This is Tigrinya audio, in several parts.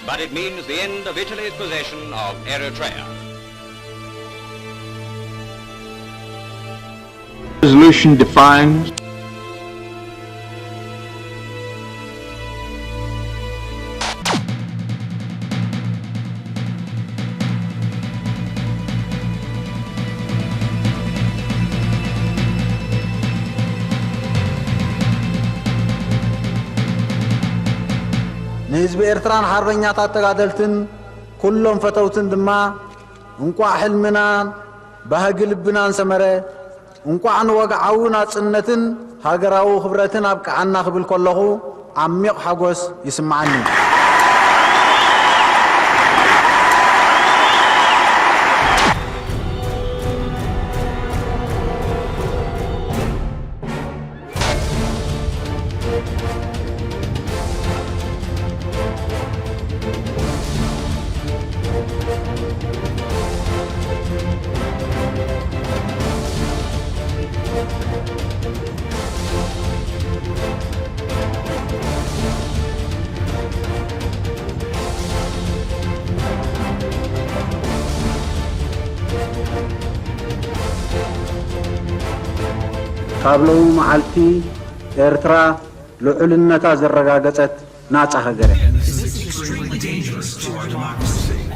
But it means the end of Italy's possession of Eritrea. Resolution defines ንህዝቢ ኤርትራን ሓርበኛታት ተጋደልትን ኩሎም ፈተውትን ድማ፣ እንቋዕ ሕልምናን ባህጊ ልብናን ሰመረ፣ እንቋዕ ንወግዓዊ ናጽነትን ሃገራዊ ክብረትን ኣብቅዓና ክብል ከለኹ፣ ዓሚቕ ሓጎስ ይስምዓኒ። ካብ ሎሚ መዓልቲ ኤርትራ ልዑልነታ ዘረጋገጸት ናጻ ሃገር እያ።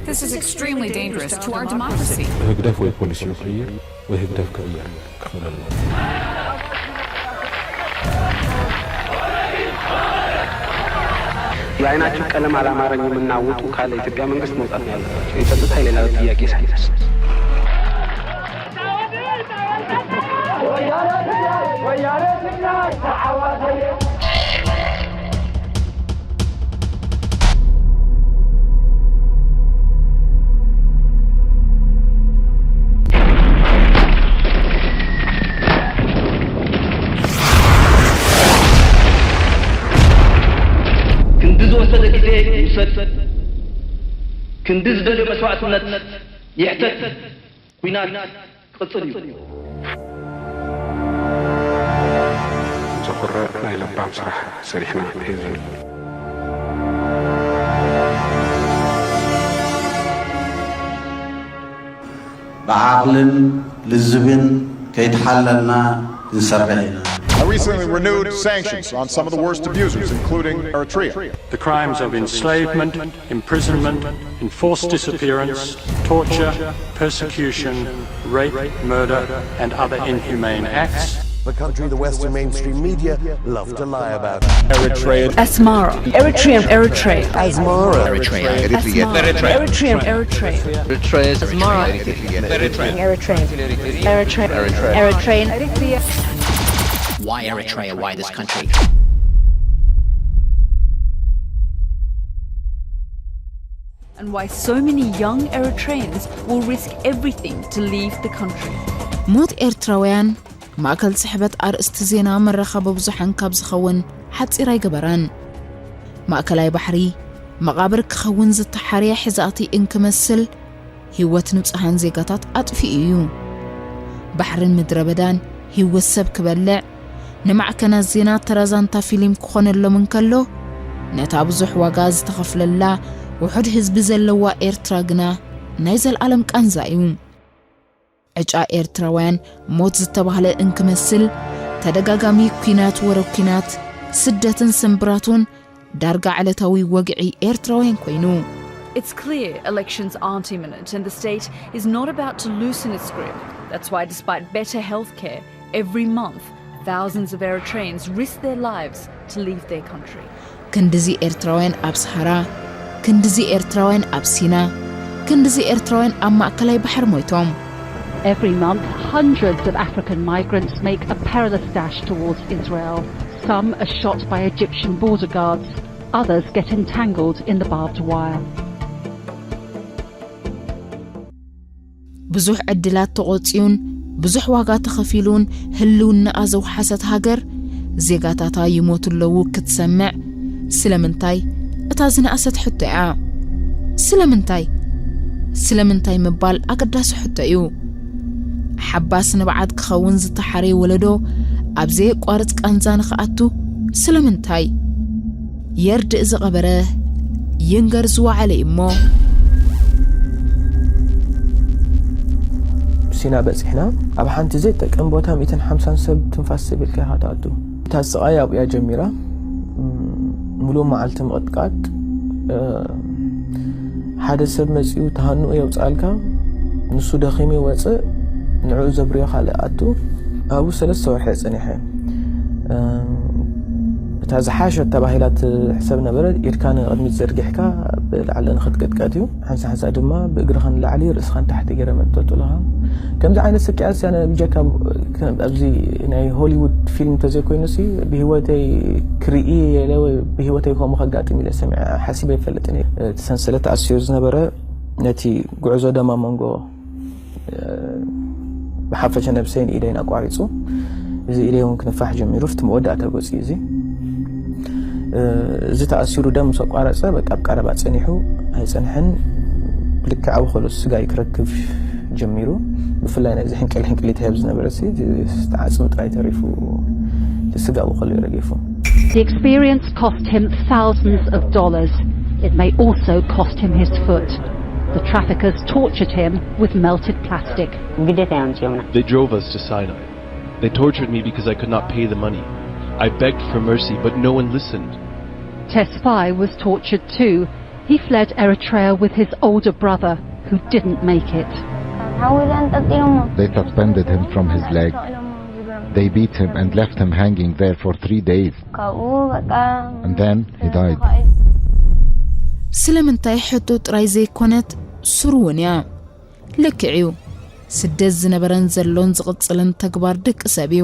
This is extremely dangerous to our democracy. ህግደፍ ወይ ፖሊሲኡ ክቕይር ወይ ህግደፍ ክቕየር ክኽእል ኣለዎ። የአይናችሁ ቀለም አላማረኝም እና ውጡ ካለ የኢትዮጵያ መንግስት መውጣት ነው ያለባቸው። የጸጥታ የሌላ ጥያቄ ሳይነሳ ክንዲ ዝወሰደ ግዜ ይውሰድ፣ ክንዲ ዝደልዮ መስዋእትነት ይሕተት፣ ኲናት ክቕጽል እዩ። ዘኹርዕ ናይ ለባም ስራሕ ሰሪሕና እዩ ዝብል። ብዓቕልን ልዝብን ከይተሓለልና ክንሰርሕ ኢና። I recently renewed sanctions on some of the worst abusers, including Eritrea. The crimes of enslavement, imprisonment, enforced disappearance, torture, persecution, rape, murder, and other inhumane acts. The country the Western mainstream media love to lie about. Eritrea. Asmara. Eritrean. Eritrea. Asmara. Eritrea. Eritrean. Eritrea. Eritrea. Asmara. Eritrean. Eritrean. Eritrean. Eritrean. Why Eritrea? Why this country? And why so many young Eritreans will risk everything to leave the country. ሞት ኤርትራውያን ማእከል ስሕበት ኣርእስቲ ዜና መራኸቢ ብዙሓን ካብ ዝኸውን ሓጺር ኣይገበረን። ማእከላይ ባሕሪ መቓብር ክኸውን ዝተሓርየ ሕዛእቲ እንክመስል ህይወት ንጹሃን ዜጋታት ኣጥፊኡ እዩ። ባሕርን ምድረ በዳን ህይወት ሰብ ክበልዕ ንማዕከናት ዜና ተራ ዛንታ ፊልም ክኾነሎም እንከሎ፣ ነታ ብዙሕ ዋጋ ዝተኸፍለላ ውሑድ ህዝቢ ዘለዋ ኤርትራ ግና ናይ ዘልኣለም ቃንዛ እዩ። ዕጫ ኤርትራውያን ሞት ዝተባህለ እንክመስል፣ ተደጋጋሚ ኲናት ወረ ኲናት፣ ስደትን ስምብራቱን ዳርጋ ዕለታዊ ወግዒ ኤርትራውያን ኮይኑ። It's clear elections aren't imminent and the state is not about to loosen its grip. That's why, despite better healthcare, every month thousands of Eritreans risk their lives to leave their country. ክንድዚ ኤርትራውያን ኣብ ሰሃራ፣ ክንድዚ ኤርትራውያን ኣብ ሲና፣ ክንድዚ ኤርትራውያን ኣብ ማእከላይ ባሕሪ ሞይቶም። Every month, hundreds of African migrants make a perilous dash towards Israel. Some are shot by Egyptian border guards, others get entangled in the barbed wire. ብዙሕ ዕድላት ተቖጽዩን ብዙሕ ዋጋ ተኸፊሉን ህልውናኣ ዘውሓሰት ሃገር፣ ዜጋታታ ይሞቱ ኣለዉ ክትሰምዕ፣ ስለምንታይ? እታ ዝነኣሰት ሕቶ እያ። ስለምንታይ? ስለምንታይ ምባል ኣገዳሲ ሕቶ እዩ። ሓባስ ንብዓት ክኸውን ዝተሓረየ ወለዶ ኣብ ዘየቋርጽ ቃንዛ ንኽኣቱ ስለምንታይ? የርድእ ዝቐበረ፣ ይንገር ዝወዓለ እዩ እሞ። ሲና በፂሕና ኣብ ሓንቲ ዘይጠቀም ቦታ ሚእትን ሓምሳን ሰብ ትንፋስ ሰብ ኢልካ ኢኻ ትኣቱ። እታ ስቓይ ኣብያ ጀሚራ። ሙሉእ መዓልቲ ምቕጥቃጥ። ሓደ ሰብ መፂኡ ተሃንኡ የውፅኣልካ። ንሱ ደኺሙ ይወፅእ። ንዕኡ ዘብርዮ ካልእ ኣቱ። ኣብኡ ሰለስተ ወርሒ ጸኒሐ። እታ ዝሓሸት ተባሂላ ትሕሰብ ነበረ። ኢድካ ንቕድሚት ዘርጊሕካ ብላዕሊ ንኽትቅጥቀጥ እዩ። ሓንሳ ሓንሳ ድማ ብእግርኻ ንላዕሊ ርእስኻ ንታሕቲ ገይረ መንጠልጥሉኻ። ከምዚ ዓይነት ስቅያት እያ ብጀካ ኣብዚ ናይ ሆሊውድ ፊልም እንተዘይኮይኑሲ ብህይወተይ ክርኢ ኢለ ወይ ብህይወተይ ከምኡ ከጋጥም ኢለ ሰሚዐ ሓሲበ ኣይፈልጥን እየ። እቲ ሰንሰለት ኣስዮ ዝነበረ ነቲ ጉዕዞ ደማ መንጎ ብሓፈሻ ነብሰይን ኢደይን ኣቋሪፁ። እዚ ኢደይ እውን ክንፋሕ ጀሚሩ። ፍቲ መወዳእታ ገፂ እዚ እዚ ተኣሲሩ ደም ምስ ኣቋረፀ በቃ ኣብ ቀረባ ፀኒሑ ኣይፀንሐን። ልክዕ ኣብ ከሎ ስጋይ ክረክብ ጀሚሩ። ብፍላይ ናይዚ ሕንቅል ሕንቅል ይትህብ ዝነበረ ተዓፅሚ ጥራይ ተሪፉ ስጋ ብከሎ ረጊፉ። The experience cost him thousands of dollars. It may also cost him his foot. The traffickers tortured him with melted plastic. ግዴታ እዮም ጽዮምና They drove us to Sinai. They tortured me because I could not pay the money. I begged for mercy, but no one listened. Tesfaye was tortured too. He fled Eritrea with his older brother, who didn't make it. ሓዊ ኣንጠልጢሎሞ They suspended him from his leg. They beat him and left him hanging there for three days. ካብኡ በቃ And then he died. ስለምንታይ ሕቶ ጥራይ ዘይኮነት ስሩ እውን እያ። ልክዕ እዩ። ስደት ዝነበረን ዘሎን ዝቕጽልን ተግባር ደቂ ሰብ እዩ።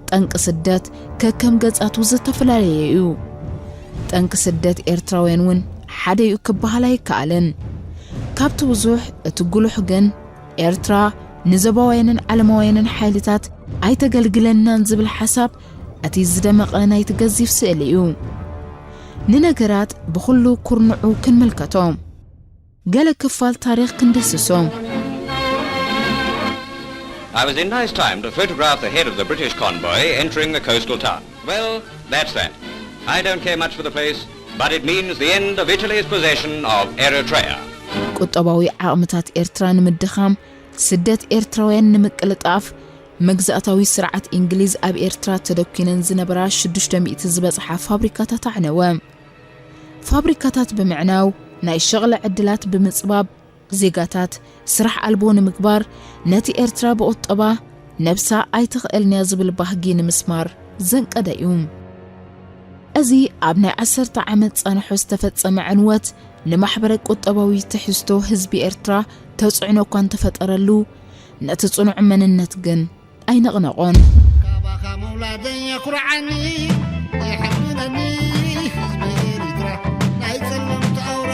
ጠንቂ ስደት ከከም ገጻቱ ዝተፈላለየ እዩ። ጠንቂ ስደት ኤርትራውያን እውን ሓደ እዩ ክበሃል ኣይከኣልን። ካብቲ ብዙሕ እቲ ጉሉሕ ግን ኤርትራ ንዞባውያንን ዓለማውያንን ሓይልታት ኣይተገልግለናን ዝብል ሓሳብ እቲ ዝደመቐ ናይቲ ገዚፍ ስእሊ እዩ። ንነገራት ብኹሉ ኩርንዑ ክንምልከቶ። ገለ ክፋል ታሪኽ ክንድህስሶ። I was in nice time to photograph the head of the British convoy entering the coastal town. Well, that's that. I don't care much for the place, but it means the end of Italy's possession of Eritrea. ቁጠባዊ ዓቕምታት ኤርትራ ንምድኻም፣ ስደት ኤርትራውያን ንምቅልጣፍ፣ መግዛእታዊ ስርዓት እንግሊዝ ኣብ ኤርትራ ተደኲነን ዝነበራ ሽዱሽተ ሚእቲ ዝበጽሓ ፋብሪካታት ኣዕነወ። ፋብሪካታት ብምዕናው፣ ናይ ሸቕለ ዕድላት ብምጽባብ፣ ዜጋታት ስራሕ ኣልቦ ንምግባር፣ ነቲ ኤርትራ ብቑጠባ ነብሳ ኣይትኽእልንያ ዝብል ባህጊ ንምስማር ዘንቀደ እዩ። እዚ ኣብ ናይ ዓሰርተ ዓመት ጻንሖ ዝተፈጸመ ዕንወት ንማሕበረ ቁጠባዊ ትሕዝቶ ህዝቢ ኤርትራ ተጽዕኖ እኳ እንተፈጠረሉ፣ ነቲ ጽኑዕ መንነት ግን ኣይነቕነቖን። ካባኻ ምውላደይ የኹርዓኒ የሐብነኒ ህዝቢ ኤሪትራ ናይ ጸለምቲ ኣውራ።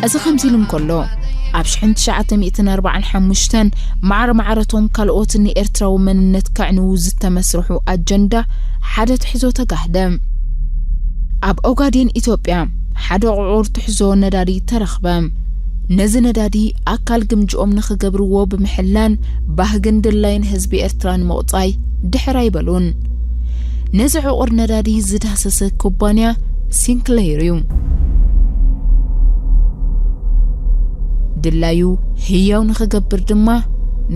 እዚ ከምዚ ኢሉ እንከሎ፣ ኣብ ሽሕን ትሽዓተ ሚእትን ኣርባዓን ሓሙሽተን ማዕረ ማዕረቶም ካልኦት ንኤርትራዊ መንነት ከዕንዉ ዝተመስርሑ ኣጀንዳ ሓደ ትሕዞ ተጋህደ። ኣብ ኦጋዴን ኢትዮጵያ ሓደ ቁዑር ትሕዞ ነዳዲ ተረኽበ። ነዚ ነዳዲ ኣካል ግምጅኦም ንኽገብርዎ ብምሕላን ባህግን ድላይን ህዝቢ ኤርትራ ንምቑጻይ ድሕር ኣይበሉን። ነዚ ዕቑር ነዳዲ ዝዳሰሰ ኩባንያ ሲንክለይር እዩ። ድላዩ ህያው ንኽገብር ድማ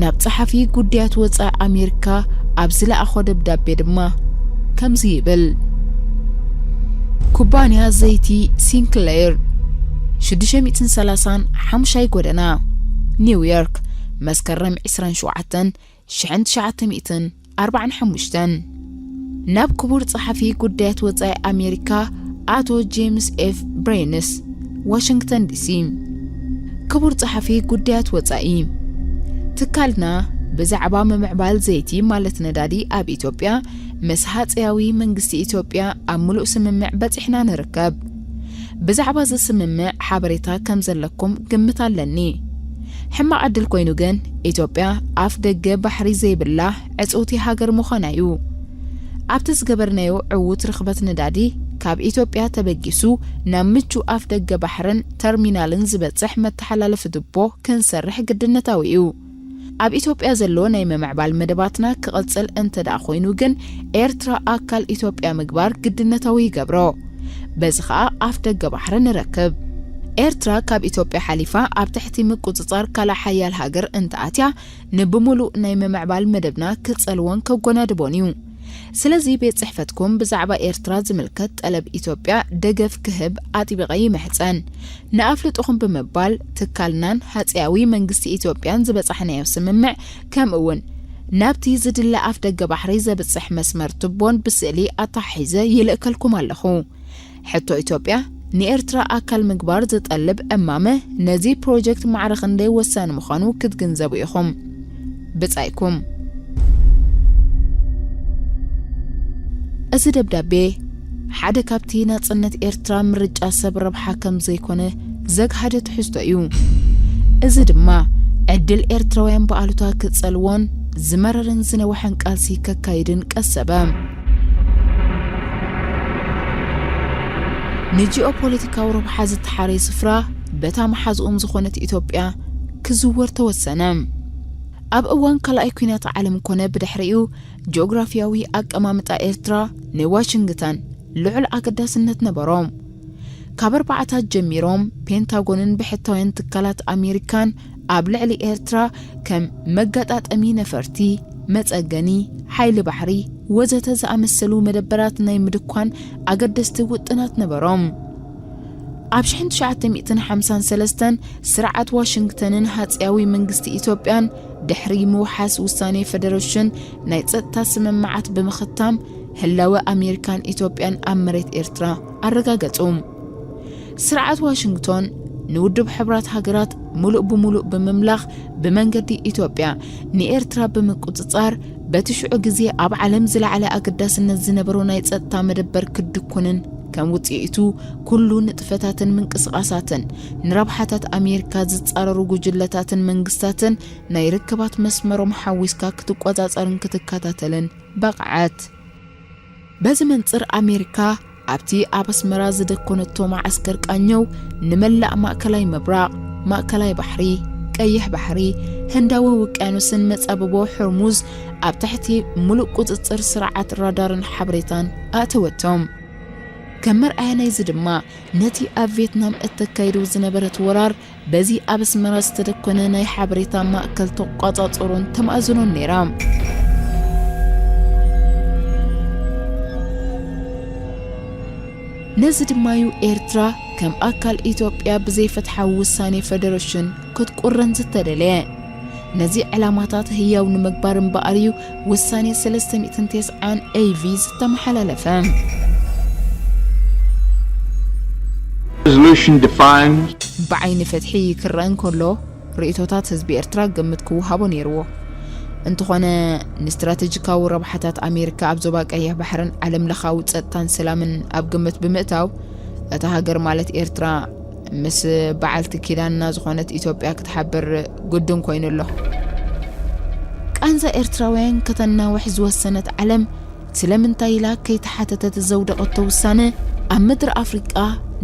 ናብ ጸሓፊ ጉዳያት ወጻኢ ኣሜሪካ ኣብ ዝለኣኾ ደብዳቤ ድማ ከምዚ ይብል። ኩባንያ ዘይቲ ሲንክለይር ሽዱሽተ ሚእትን ሰላሳን ሓሙሻይ ጎደና ኒውዮርክ መስከረም ዕስራን ሸውዓተን ሽሕን ትሽዓተ ሚእትን ኣርባዓን ሓሙሽተን ናብ ክቡር ጸሓፊ ጉዳያት ወጻኢ ኣሜሪካ ኣቶ ጄምስ ኤፍ ብሬንስ ዋሽንግተን ዲሲ። ክቡር ጸሓፊ ጉዳያት ወጻኢ፣ ትካልና ብዛዕባ ምምዕባል ዘይቲ ማለት ነዳዲ ኣብ ኢትዮጵያ ምስ ሃጸያዊ መንግስቲ ኢትዮጵያ ኣብ ምሉእ ስምምዕ በጺሕና ንርከብ። ብዛዕባ እዚ ስምምዕ ሓበሬታ ከም ዘለኩም ግምት ኣለኒ። ሕማቕ ዕድል ኮይኑ ግን ኢትዮጵያ ኣፍ ደገ ባሕሪ ዘይብላ ዕጽውቲ ሃገር ምዃና እዩ። ኣብቲ ዝገበርናዮ ዕዉት ርኽበት ነዳዲ ካብ ኢትዮጵያ ተበጊሱ ናብ ምቹ ኣፍ ደገ ባሕርን ተርሚናልን ዝበጽሕ መተሓላለፊ ቱቦ ክንሰርሕ ግድነታዊ እዩ። ኣብ ኢትዮጵያ ዘሎ ናይ ምምዕባል መደባትና ክቕጽል እንተ ደኣ ኮይኑ ግን፣ ኤርትራ ኣካል ኢትዮጵያ ምግባር ግድነታዊ ይገብሮ። በዚ ኸኣ ኣፍ ደገ ባሕሪ ንረክብ። ኤርትራ ካብ ኢትዮጵያ ሓሊፋ ኣብ ትሕቲ ምቁጽጻር ካልእ ሓያል ሃገር እንተ ኣትያ፣ ንብምሉእ ናይ ምምዕባል መደብና ክጸልዎን ከጎናድቦን እዩ። ስለዚ ቤት ጽሕፈትኩም ብዛዕባ ኤርትራ ዝምልከት ጠለብ ኢትዮጵያ ደገፍ ክህብ ኣጥቢቐ ይምሕጸን። ንኣፍልጥኹም ብምባል ትካልናን ሃጸያዊ መንግስቲ ኢትዮጵያን ዝበጻሕናዮ ስምምዕ፣ ከምኡ እውን ናብቲ ዝድለ ኣፍ ደገ ባሕሪ ዘብጽሕ መስመር ቱቦን ብስእሊ ኣተሓሒዘ ይልእከልኩም ኣለኹ። ሕቶ ኢትዮጵያ ንኤርትራ ኣካል ምግባር ዝጠልብ እማመ ነዚ ፕሮጀክት ማዕረ ክንደይ ወሳኒ ምዃኑ ክትግንዘቡ ኢኹም። ብጻይኩም። እዚ ደብዳቤ ሓደ ካብቲ ናጽነት ኤርትራ ምርጫ ሰብ ረብሓ ከም ዘይኮነ ዘግሃደ ትሕዝቶ እዩ። እዚ ድማ ዕድል ኤርትራውያን ብኣሉታ ክጸልዎን ዝመረረን ዝነውሐን ቃልሲ ከካይድን ቀሰበ። ንጂኦፖለቲካዊ ረብሓ ዝተሓረየ ስፍራ በታ መሓዝኦም ዝኾነት ኢትዮጵያ ክዝወር ተወሰነ። ኣብ እዋን ካልኣይ ኲናት ዓለም ኮነ ብድሕሪኡ፣ ጂኦግራፊያዊ ኣቀማምጣ ኤርትራ ንዋሽንግተን ልዑል ኣገዳስነት ነበሮ። ካብ ኣርባዓታት ጀሚሮም፣ ፔንታጎንን ብሕታውያን ትካላት ኣሜሪካን ኣብ ልዕሊ ኤርትራ ከም መገጣጠሚ ነፈርቲ፣ መጸገኒ፣ ሓይሊ ባሕሪ፣ ወዘተ ዝኣመሰሉ መደበራት ናይ ምድኳን ኣገደስቲ ውጥናት ነበሮም። ኣብ ሽሕን ትሽዓተ ሚእትን ሓምሳን ሰለስተን ስርዓት ዋሽንግተንን ሃጸያዊ መንግስቲ ኢትዮጵያን ድሕሪ ምውሓስ ውሳኔ ፈደረሽን ናይ ጸጥታ ስምምዓት ብምኽታም፣ ህላወ ኣሜሪካን ኢትዮጵያን ኣብ መሬት ኤርትራ ኣረጋገጹ። ስርዓት ዋሽንግቶን ንውድብ ሕቡራት ሃገራት ምሉእ ብምሉእ ብምምላኽ፣ ብመንገዲ ኢትዮጵያ ንኤርትራ ብምቁጽጻር፣ በቲ ሽዑ ግዜ ኣብ ዓለም ዝለዓለ ኣገዳስነት ዝነበሮ ናይ ጸጥታ መደበር ክድኩንን፣ ከም ውጽኢቱ ኩሉ ንጥፈታትን ምንቅስቓሳትን ንረብሓታት ኣሜሪካ ዝጻረሩ ጉጅለታትን መንግስታትን ናይ ርክባት መስመሮም ሓዊስካ ክትቆጻጸርን ክትከታተልን በቕዐት። በዚ መንጽር ኣሜሪካ ኣብቲ ኣብ ኣስመራ ዝደኮነቶ መዓስከር ቃኘው ንመላእ ማእከላይ ምብራቕ፣ ማእከላይ ባሕሪ፣ ቀይሕ ባሕሪ፣ ህንዳዊ ውቅያኖስን መጻብቦ ሆርሙዝ ኣብ ትሕቲ ምሉእ ቁጽጽር ስርዓት ራዳርን ሓበሬታን ኣእተወቶም። ከም መርኣያ ናይዚ ድማ ነቲ ኣብ ቬትናም እተካይዶ ዝነበረት ወራር በዚ ኣብ ኣስመራ ዝተደኮነ ናይ ሓበሬታ ማእከል ተቋጻጽሮን ተማእዝኖን ነይራ። ነዚ ድማዩ ኤርትራ ከም ኣካል ኢትዮጵያ ብዘይፍትሓዊ ውሳኔ ፈደረሽን ክትቁረን ዝተደልየ። ነዚ ዕላማታት ህያው ንምግባር እምበኣር እዩ ውሳኔ ሰለስተ ሚእትን ተስዓን ኤ ቪ ዝተመሓላለፈ። Resolution defines ብዓይኒ ፍትሒ ክረአ እንከሎ፣ ርእይቶታት ህዝቢ ኤርትራ ግምት ክወሃቦ ነይርዎ። እንተኾነ፣ ንስትራተጂካዊ ረብሓታት ኣሜሪካ ኣብ ዞባ ቀይሕ ባሕርን ዓለም ለኻዊ ጸጥታን ሰላምን ኣብ ግምት ብምእታው፣ እታ ሃገር ማለት ኤርትራ ምስ በዓልቲ ኪዳንና ዝኾነት ኢትዮጵያ ክትሓብር ግዱን ኮይኑ ኣሎ። ቃንዛ ኤርትራውያን ከተናውሕ ዝወሰነት ዓለም ስለምንታይ ኢላ ከይተሓተተት ዘውደቐቶ ውሳነ ኣብ ምድሪ ኣፍሪቃ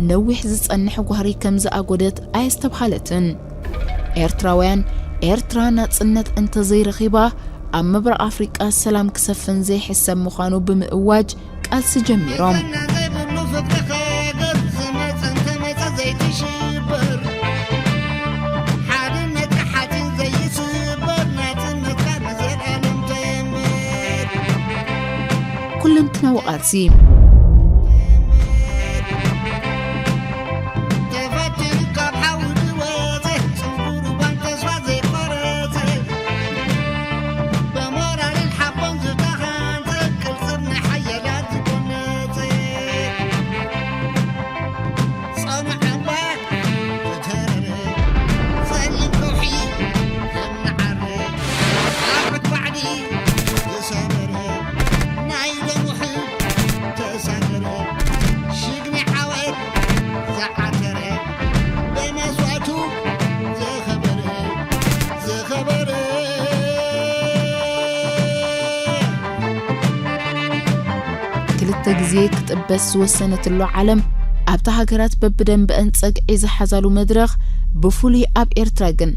ነዊሕ ዝጸንሕ ጓህሪ ከም ዝኣጎደት ኣየስተብሃለትን። ኤርትራውያን ኤርትራ ናጽነት እንተዘይረኺባ ኣብ ምብራቕ ኣፍሪቃ ሰላም ክሰፍን ዘይሕሰብ ምዃኑ ብምእዋጅ ቃልሲ ጀሚሮም። ኩለንትናዊ ቃልሲ። ክልተ ግዜ ክጥበስ ዝወሰነትሉ ዓለም፣ ኣብታ ሃገራት በብደንበአን ጸግዒ ዝሓዛሉ መድረኽ፣ ብፍሉይ ኣብ ኤርትራ ግን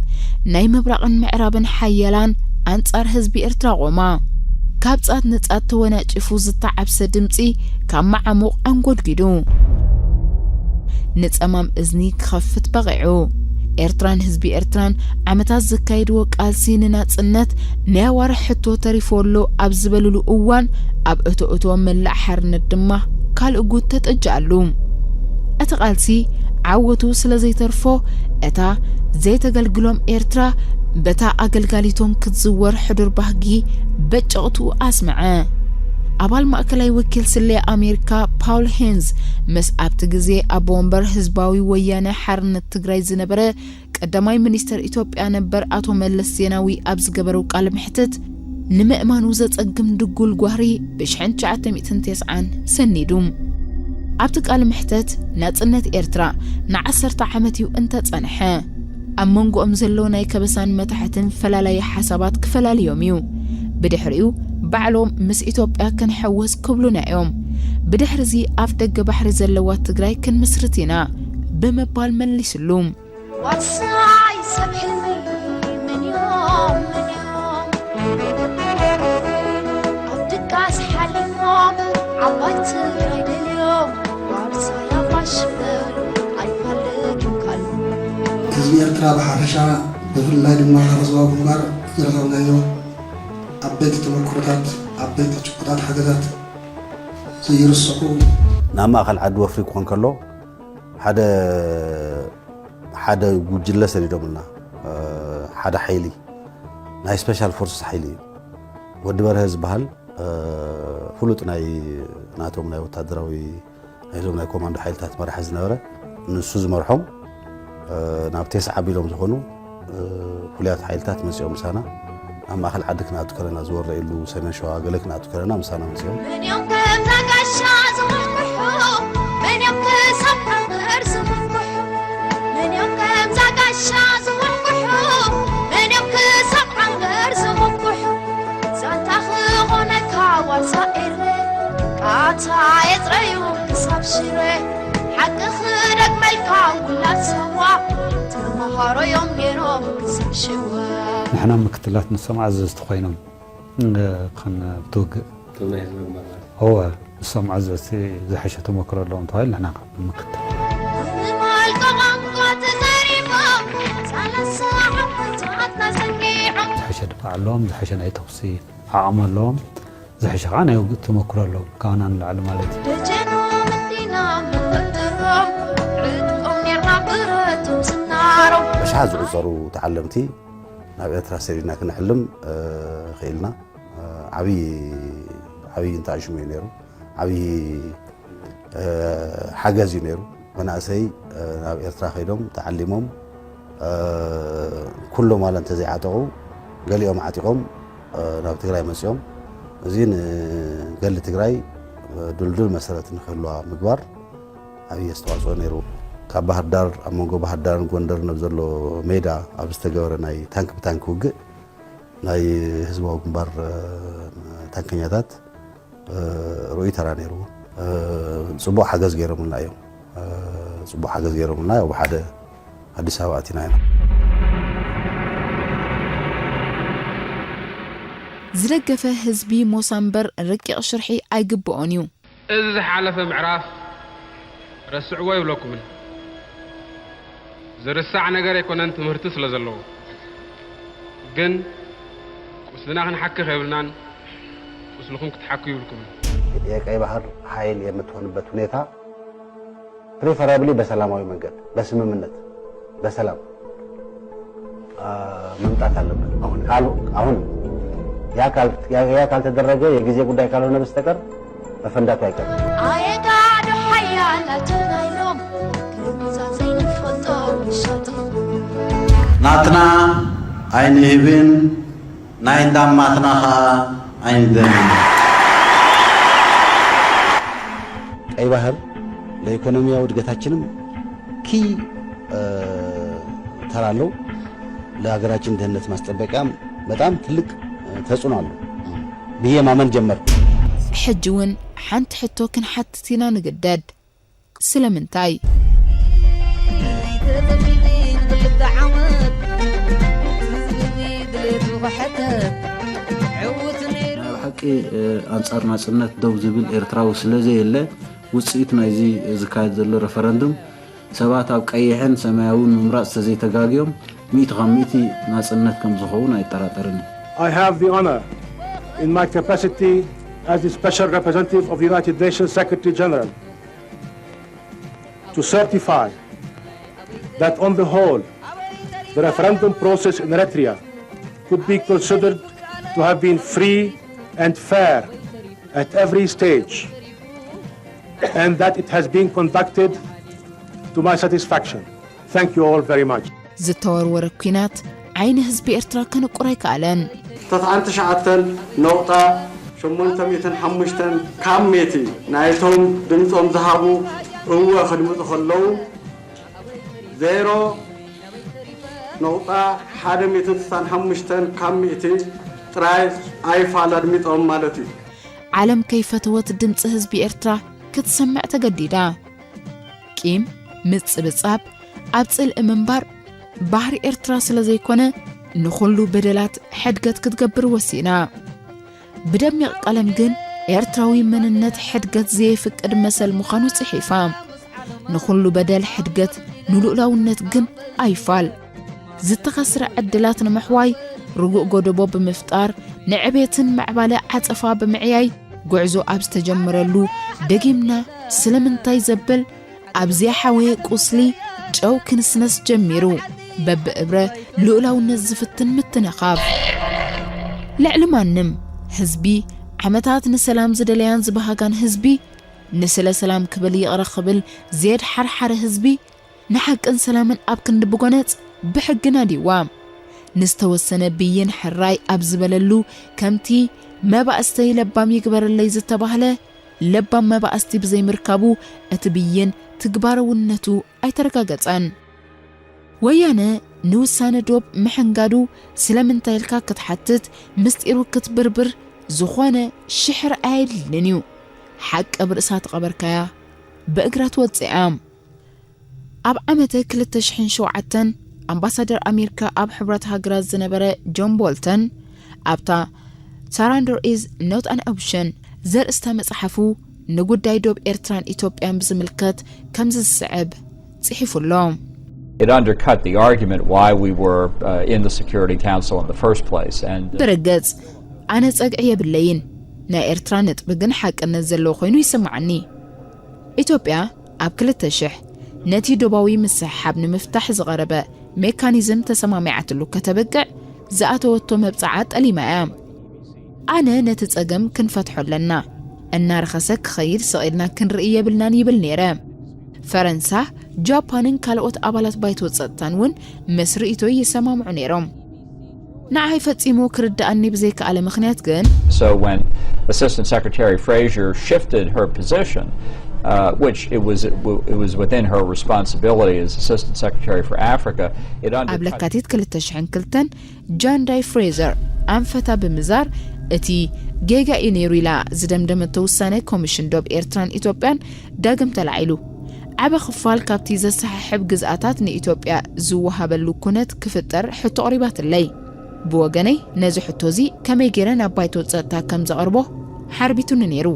ናይ ምብራቕን ምዕራብን ሓያላን ኣንጻር ህዝቢ ኤርትራ ቆማ። ካብ ጻት ንጻት ተወናጪፉ ዝተዓብሰ ድምጺ ካብ መዓሙቕ ኣንጎድጒዱ ንጸማም እዝኒ ክኸፍት በቒዑ። ኤርትራን ህዝቢ ኤርትራን ዓመታት ዘካየድዎ ቃልሲ ንናጽነት ናይ ኣዋርሕ ሕቶ ተሪፉ ኣሎ ኣብ ዝበልሉ እዋን፣ ኣብ እቶ እቶ መላእ ሓርነት ድማ ካልእ ጉድ ተጠጅኣሉ። እቲ ቃልሲ ዓወቱ ስለ ዘይተርፎ፣ እታ ዘይተገልግሎም ኤርትራ በታ ኣገልጋሊቶም ክትዝወር ሕዱር ባህጊ በጨቕቱ ኣስምዐ። ኣባል ማእከላይ ወኪል ስለያ ኣሜሪካ ፓውል ሄንዝ ምስ ኣብቲ ግዜ ኣቦ ወንበር ህዝባዊ ወያነ ሓርነት ትግራይ ዝነበረ ቀዳማይ ሚኒስተር ኢትዮጵያ ነበር ኣቶ መለስ ዜናዊ ኣብ ዝገበረው ቃለ መሕትት፣ ንምእማኑ ዘጸግም ድጉል ጓህሪ ብሽሕን ትሽዓተ ሚእትን ተስዓን ሰኒዱ። ኣብቲ ቃለ መሕተት፣ ናጽነት ኤርትራ ንዓሰርተ ዓመት እዩ እንተጸንሐ። ኣብ መንጎኦም ዘሎ ናይ ከበሳን መታሕትን ፈላላዪ ሓሳባት ክፈላልዮም እዩ። ብድሕሪኡ፣ ባዕሎም ምስ ኢትዮጵያ ክንሕወስ ክብሉና እዮም። ብድሕሪዚ ኣፍ ደገ ባሕሪ ዘለዋ ትግራይ ክንምስርት ኢና ብምባል መሊስሉ። ዋርሳይ ሰብ ሕልሚ መን እዮም፣ መን እዮም? ኣብ ድቃስ ሓሊሞም ዓባይ ትግራይ ደልዮም፣ ዋርሳይ ኣባሽበር ኣይፋለጡን ካልኦም። ህዝቢ ኤርትራ ብሓፈሻ፣ ብፍላይ ድማ ካብ ህዝባዊ ግንባር ዝረኸብናዮ ዓበይቲ ተመክሮታት፣ ዓበይቲ ጭቡጣት ሓገዛት ዘይርስዑ። ናብ ማእኸል ዓዲ ወፍሪ ክኾን ከሎ፣ ሓደ ሓደ ጉጅለ ሰዲዶምልና፣ እ፣ ሓደ ሓይሊ፣ ናይ ስፔሻል ፎርስስ ሓይሊ እዩ። ወዲ በርሀ ዝበሃል፣ እ፣ ፍሉጥ ናይ ናቶም ናይ ወታደራዊ፣ ናይዞም ናይ ኮማንዶ ሓይልታት መራሒ ዝነበረ፣ ንሱ ዝመርሖም፣ እ፣ ናብ ቴስዓ ኣቢሎም ዝኾኑ፣ እ፣ ፍሉያት ሓይልታት መጺኦም ምሳና። ኣብ ማእከል ዓዲ ክንኣቱ ከለና፣ ዝወረ ኢሉ ሰሜን ሸዋ ገለ ክንኣቱ ከለና ምሳና መጺኦም። መን እዮም ከምዛ ጋሻ ዝወንብሑ? መን እዮም ክሳብ ዓንገር ዝወንብሑ? መን እዮም ከምዛ ጋሻ ዝወንብሑ? መን እዮም ክሳብ ዓንገር ዝወንብሑ? ዛንታ ክኾነካ ዋርሳ ኤረ፣ ቃታ የጽረዩ ክሳብ ሽረ። ሓቂ ክደግመልካ ውላድ ሰዋ፣ ተምሃሮ እዮም ነይሮም ክሳብ ሽዋ። ንሕና ምክትላት ንሶም ኣዘዝቲ ኮይኖም፣ እ፣ ክን-፣ ብትውግእ። እቶም ናይ ህዝቢ ግንባር ማለት እዩ። እወ፣ ንሶም ኣዘዝቲ ዝሐሸ ተመክሮ ኣለዎም ተባሂሉ ንሕና ካብ ንምክትል። ብማልቆ ቋንቋ ተዛሪቦም፣ ሰላሳ ዓመታትና ዘንጊዖም። ዝሐሸ ድፋዕ ኣለዎም፣ ዝሐሸ ናይ ተኹሲ ዓቕሚ ኣለዎም፣ ዝሐሸ ከዓ ናይ ውግእ ተመክሮ ኣለዎም፣ ካባና ንላዕሊ ማለት እዩ። ደጀኖም እንዲና መፈጠሮም፣ ዕጥቆም ኔርና ብረቶም ዝናሮም። በሽሓት ዝቑጸሩ ተዓለምቲ ናብ ኤርትራ ሰዲድና ክነዕልም፣ እ፣ ኽኢልና። እ፣ ዓብዪ፣ ዓብዪ እንታሽሙ እዩ ነይሩ። ዓብዪ፣ እ፣ ሓገዝ እዩ ነይሩ። መናእሰይ፣ እ፣ ናብ ኤርትራ ከይዶም ተዓሊሞም፣ እ፣ ኩሎም ዋላ እንተዘይዓጠቑ፣ ገሊኦም ዓጢቖም፣ እ፣ ናብ ትግራይ መጺኦም። እዚ ንገድሊ ትግራይ፣ እ፣ ድልዱል መሰረት ንክህልዋ ምግባር ዓብዪ ኣስተዋፅኦ ነይሩ። ካብ ባህር ዳር፣ ኣብ መንጎ ባህር ዳርን ጎንደርን ኣብ ዘሎ ሜዳ ኣብ ዝተገበረ ናይ ታንክ ብታንክ ውግእ፣ ናይ ህዝባዊ ግንባር፣ እ፣ ታንከኛታት፣ እ፣ ርኡይ ተራ ነይርዎ። እ፣ ጽቡቕ ሓገዝ ገይሮምልና እዮም። እ፣ ጽቡቕ ሓገዝ ገይሮምልና፣ ያው ብሓደ ኣዲስ ኣበባ ኣቲና ኢና። ዝደገፈ ህዝቢ ሞሳ እምበር ረቂቕ ሽርሒ ኣይግብኦን እዩ። እዚ ዝሓለፈ ምዕራፍ ረስዕዎ ይብለኩምን። ዝርሳዕ ነገር ኣይኮነን፣ ትምህርቲ ስለ ዘለዎ። ግን ቁስልና ክንሓክኽ የብልናን፣ ቁስልኹም ክትሓኩ ይብልኩምን። የቀይ ባህር ኃይል የምትሆንበት ሁኔታ ፕሪፈራብሊ በሰላማዊ መንገድ፣ በስምምነት፣ በሰላም፣ አ፣ መምጣት አለበት። አሁን ካሉ-፣ አሁን ያ ካል-፣ ያ፣ ያ ካልተደረገ የጊዜ ጉዳይ ካልሆነ በስተቀር መፈንዳቱ አይቀርም። ኣየጋዶ ሓያላትና ኢሎም፣ ክንዛ ዘይንፈልጦ ውሻጢ። ናትና ኣይንህብን፣ ናይ እንዳማትና ኸኣ ኣይንደልን። ቀይ ባህር ለኢኮኖሚያዊ እድገታችንም ኪ፣ እ፣ ተራ አለው። ለሀገራችን ደህንነት ማስጠበቂያም በጣም ትልቅ፣ እ፣ ተጽዕኖ አለው ብዬ ማመን ጀመርኩ። ሕጂ እውን ሓንቲ ሕቶ ክንሓትት ኢና ንግደድ። ስለምንታይ? ኣንጻር ናጽነት ደው ዝብል ኤርትራዊ ስለ ዘየለ፣ ውጽኢት ናይዚ ዝካየድ ዘሎ ረፈረንዱም ሰባት ኣብ ቀይሕን ሰማያውን ምምራጽ ተዘይተጋግዮም ሚእቲ ካብ ሚእቲ ናጽነት ከም ዝኸውን ኣይጠራጠርን። I have the honor, in my capacity as the Special Representative of the United Nations Secretary General, to certify that on the whole, the referendum process in Eritrea could be considered to have been free and fair at every stage, and that it has been conducted to my satisfaction. Thank you all very much. ዝተወርወረ ኲናት ዓይኒ ህዝቢ ኤርትራ ከነቁር ኣይከኣለን። ተስዓን ትሽዓተን ነቑጣ ሸሞንተ ሚእትን ሓሙሽተን ካብ ሚእቲ ናይቶም ድምጾም ዝሃቡ እወ ክድምጹ ከለዉ፣ ዜሮ ነቑጣ ሓደ ሚእትን ስሳን ሓሙሽተን ካብ ሚእቲ ጥራይ ኣይፋል ኣድሚጾም ማለት እዩ። ዓለም ከይፈተወት ድምጺ ህዝቢ ኤርትራ ክትሰምዕ ተገዲዳ። ቂም፣ ምጽብጻብ፣ ኣብ ጽልኢ ምንባር ባህሪ ኤርትራ ስለ ዘይኮነ፣ ንኹሉ በደላት ሕድገት ክትገብር ወሲና። ብደሚቕ ቀለም ግን ኤርትራዊ መንነት ሕድገት ዘየፍቅድ መሰል ምዃኑ ጽሒፋ። ንኹሉ በደል ሕድገት፣ ንልኡላውነት ግን ኣይፋል። ዝተኸስረ ዕድላት ንምሕዋይ ርጉእ ጎደቦ ብምፍጣር፣ ንዕቤትን ምዕባለ ዓጸፋ ብምዕያይ፣ ጉዕዞ ኣብ ዝተጀመረሉ ደጊምና ስለምንታይ ዘብል ኣብ ዝያሓወየ ቁስሊ ጨው ክንስነስ ጀሚሩ። በብእብረ ልኡላውነት ዝፍትን ምትንኻፍ። ልዕሊ ማንም ህዝቢ ዓመታት ንሰላም ዝደለያን ዝበሃጋን ህዝቢ ንስለ ሰላም ክብል ይቕረ ክብል ዘየድሓርሓረ ህዝቢ ንሓቅን ሰላምን ኣብ ክንዲ ብጎነጽ ብሕጊ ናዲዋ ንዝተወሰነ ብይን ሕራይ ኣብ ዝበለሉ ከምቲ መባእስተይ ለባም ይግበረለይ ዝተባህለ ለባም መባእስቲ ብዘይምርካቡ እቲ ብይን ትግባረውነቱ ኣይተረጋገጸን። ወያነ ንውሳነ ዶብ ምሕንጋዱ ስለምንታይ ኢልካ ክትሓትት ምስጢሩ ክትብርብር ዝኾነ ሽሕር ኣየድልን እዩ። ሓቂ ኣብ ርእሳ ተቐበርካያ ብእግራ ትወጽእ እያ። ኣብ ዓመተ ክልተ ሽሕን ሸውዓተን ኣምባሳደር ኣሜሪካ ኣብ ሕቡራት ሃገራት ዝነበረ ጆን ቦልተን ኣብታ Surrender is not an option ዘርእስታ መጽሓፉ ንጉዳይ ዶብ ኤርትራን ኢትዮጵያን ብዝምልከት ከምዚ ዝስዕብ ጽሒፉ ኣሎ። It undercut the argument why we were uh, in the Security Council in the first place. And ብርግጽ ኣነ ጸግዒ የብለይን። ናይ ኤርትራ ነጥቢ ግን ሓቅነት ዘለዎ ኮይኑ ይስምዓኒ። ኢትዮጵያ ኣብ ክልተ ሽሕ ነቲ ዶባዊ ምስሕሓብ ንምፍታሕ ዝቐረበ ሜካኒዝም ተሰማሚዓትሉ ከተብቅዕ ዝኣተወቶ መብጽዓ ጠሊማ እያ። ኣነ ነቲ ጸገም ክንፈትሖ ኣለና፣ እናረኸሰ ክኸይድ ስቕ ኢልና ክንርኢ የብልናን ይብል ነይረ። ፈረንሳ፣ ጃፓንን ካልኦት ኣባላት ባይቶ ጸጥታን እውን ምስ ርእይቶይ ይሰማምዑ ነይሮም። ንዓይ ፈጺሙ ክርድኣኒ ብዘይከኣለ ምኽንያት ግን፣ So when Assistant Secretary Fraser shifted her position, uh, which it was it was within her responsibility as Assistant Secretary for Africa, it ኣብ undercut ለካቲት ክልተ ሽሕን ክልተን ጃን ዳይ ፍሬዘር ኣንፈታ ብምዛር እቲ ጌጋ እዩ ነይሩ ኢላ ዝደምደመቶ ውሳነ ኮሚሽን ዶብ ኤርትራን ኢትዮጵያን ዳግም ተላዒሉ። ዓቢ ክፋል ካብቲ ዘሰሓሕብ ግዝኣታት ንኢትዮጵያ ዝወሃበሉ ኩነት ክፍጠር ሕቶ ኣቕሪባትለይ። ብወገነይ ነዚ ሕቶ እዚ ከመይ ገይረ ናብ ባይቶ ጸጥታ ከም ዘቕርቦ ሓርቢቱኒ ነይሩ።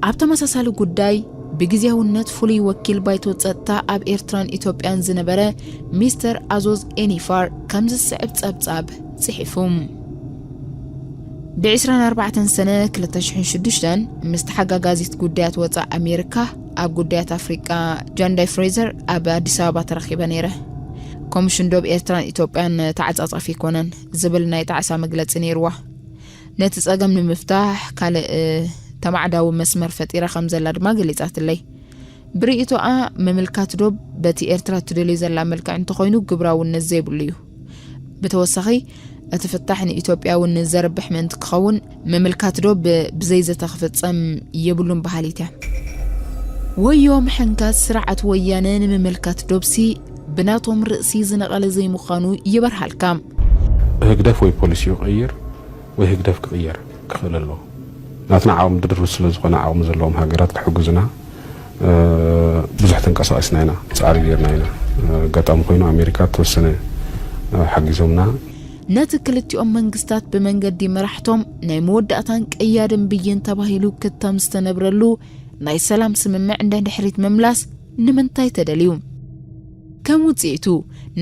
ኣብ ተመሳሳሊ ጉዳይ ብግዝያውነት ፍሉይ ወኪል ባይቶ ጸጥታ ኣብ ኤርትራን ኢትዮጵያን ዝነበረ ሚስተር ኣዞዝ ኤኒፋር ከምዚ ዝስዕብ ጸብጻብ ጽሒፉ። ብ ዕስራን ኣርባዕተን ሰነ ክልተ ሽሕን ሽዱሽተን ምስ ተሓጋጋዚት ጉዳያት ወጻኢ ኣሜሪካ ኣብ ጉዳያት ኣፍሪቃ ጃን ዳይ ፍሬዘር ኣብ ኣዲስ ኣበባ ተራኺበ ነይረ። ኮሚሽን ዶብ ኤርትራን ኢትዮጵያን ተዓጻጻፊ ኣይኮነን ዝብል ናይ ጣዕሳ መግለጺ ነይርዋ። ነቲ ጸገም ንምፍታሕ ካልእ ተማዕዳዊ መስመር ፈጢራ ከም ዘላ ድማ ገሊጻትለይ። ብርእይቶኣ ምምልካት ዶብ በቲ ኤርትራ ትደልዮ ዘላ መልክዕ እንተኾይኑ ግብራውነት ዘይብሉ እዩ። ብተወሳኺ እቲ ፍታሕ ንኢትዮጵያ እውን ዘርብሕ ምእንቲ ክኸውን ምምልካት ዶብ ብዘይ ዘተ ክፍጸም የብሉን በሃሊት እያ። ወዮ ምሕንጋዝ ስርዓት ወያነ ንምምልካት ዶብሲ ብናቶም ርእሲ ዝነቐለ ዘይምዃኑ ይበርሃልካ። ህግደፍ ወይ ፖሊሲኡ ይቕይር ወይ ህግደፍ ክቕየር ክኽእል ኣለዎ። ናትና ዓቕሚ ድርብ ስለ ዝኾነ ዓቕሚ ዘለዎም ሃገራት ክሕግዙና ብዙሕ ተንቀሳቒስና ኢና፣ ጻዕሪ ጌርና ኢና። ኣጋጣሚ ኮይኑ ኣሜሪካ ተወሰነ ሓጊዞምና። ነቲ ክልቲኦም መንግስታት ብመንገዲ መራሕቶም ናይ መወዳእታን ቀያድን ብይን ተባሂሉ ክተም ዝተነብረሉ ናይ ሰላም ስምምዕ እንደ ድሕሪት ምምላስ ንምንታይ ተደልዩ? ከም ውጽኢቱ